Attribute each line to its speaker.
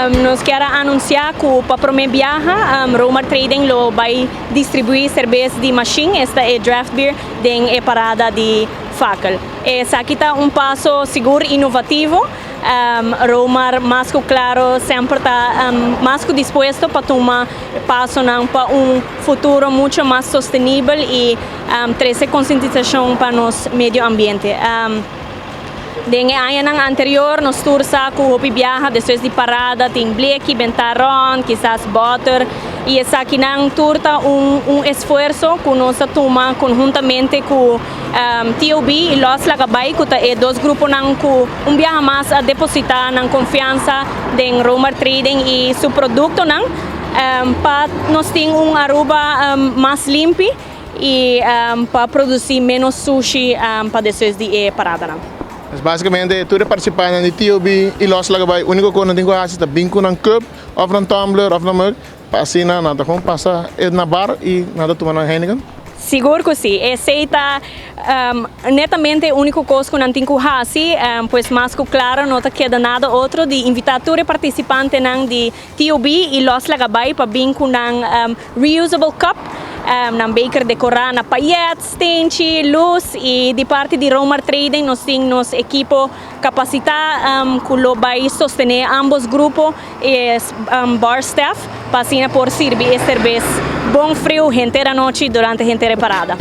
Speaker 1: Nos kier anuncia cu pa prome biaha Romar Trading lo bay distribui cerbes di machine, esta e draft beer, den e parada di Fakkel. Esaki ta un paso sigur inovativo. Romar mas cu claro semper ta mas cu dispuesto pa tuma paso pa un futuro mucho mas sostenibel y trece concientisacion pa nos medio ambiente. Den aña anterior, nos tur sa cu hopi biaha, despues di parada, tin bleki, benta rond, kisas boter, y esakinan tur ta un esfuerso cu nos a tuma conhuntamente cu TOB y Los Laga Bay, cu ta e dos gruponan cu un biaha mas a deposita nan confiansa den Romar Trading y su productonan pa nos tin un Aruba mas limpi y pa produci menos sushi pa despues di e parada.
Speaker 2: Mas basicamente, tur participante di TOB y Los Laga Bay, unico cu nan tin cu haci ta bin cu un cup, of un tumbler, of un mug, pa asina, nan ta gewoon pasa na bar y nan ta tuma un Heineken.
Speaker 1: Sigur cu si. Esey ta netamente e unico cos cu nan tin cu haci, pues mas cu claro, no ta keda nada otro di invita tur participantenan di TOB y Los Laga Bay pa bin cu un reusable cup, nan beker decora na payet, stenchi, luz y di parti di Romar Trading nos tin nos ekipo capacita cu lo bay sostene ambos grupo y bar staff pa asina por sirbi e cerbes bon friu henter anochi durante henter parada.